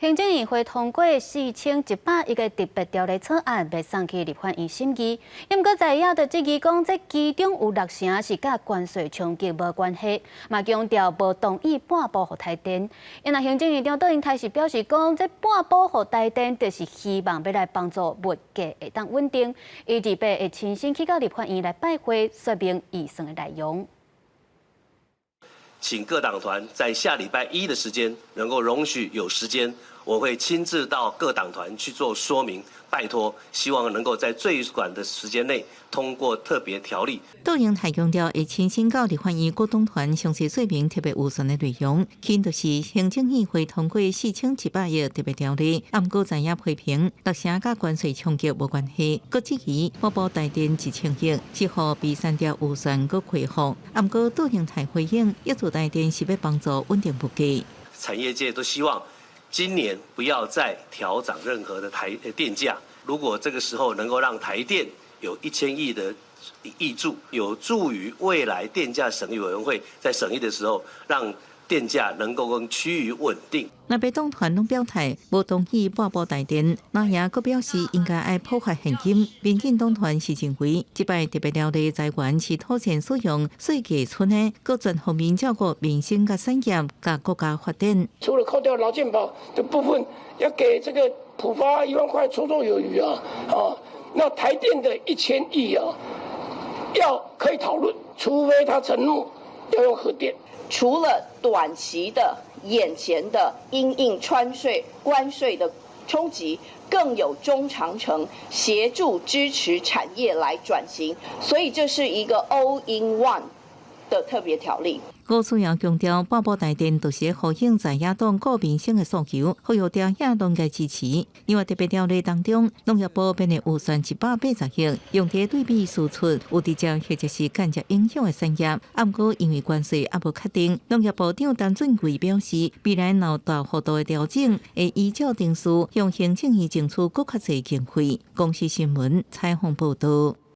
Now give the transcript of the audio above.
行政院會通過4100億个特別條例草案，欲送去立法院審議。毋過在野就質疑講，這其中有六成是佮關稅衝擊無關係，嘛強調無同意半補予台電。因為行政院長杜英台是表示講，這半補予台電，就是希望欲來幫助物價會當穩定。伊二八會親身去到立法院來拜會，說明預算的內容。請各黨團在下禮拜一的時間，能夠容許有時間，我會親自到各黨團去做說明。拜託，希望能夠在最短的時間內通過特別條例。杜英台強調，會親身到立法院各黨團詳細說明特別預算的內容。起因就是行政院會通過4100億特別條例，毋過在野批評六成佮關稅衝擊無關係，閣質疑半補台電1000億是予比三條預算閣恢復。毋過杜英台回應，挹注台電是欲幫助穩定物價。產業界都希望今年不要再調漲任何的台電價。如果這個時候能夠讓台電有1000億的挹注，有助於未來電價審議委員會在審議的時候，讓電價能夠更趨於穩定。若別黨團攏表態無同意半補台電，藍營閣表示應該愛普發現金。民進黨團是認為，這擺特別條例財源是妥善使用稅計存的，閣全方面照顧民生佮產業佮國家發展。除了扣掉勞健保的部分，要給這個普發1萬塊，綽綽有餘啊！啊，那台電的1000億啊，要可以討論，除非他承諾要用核電。除了短期的眼前的因應關稅關稅的衝擊，更有中長程協助支持產業來轉型，所以這是一個 all in one 的特別條例。吳思瑤強調，半補台電就是呼應在野黨顧民生的訴求，呼籲朝野攏該支持。另外特別條例當中，農業部編列預算180億，用佇對美輸出有直接或者是間接影響的產業。毋過因為關稅猶無確定，農業部長陳俊貴表示，未來若有大幅度的調整，會依照程序向行政院爭取閣較濟經費。公視新聞採訪報道。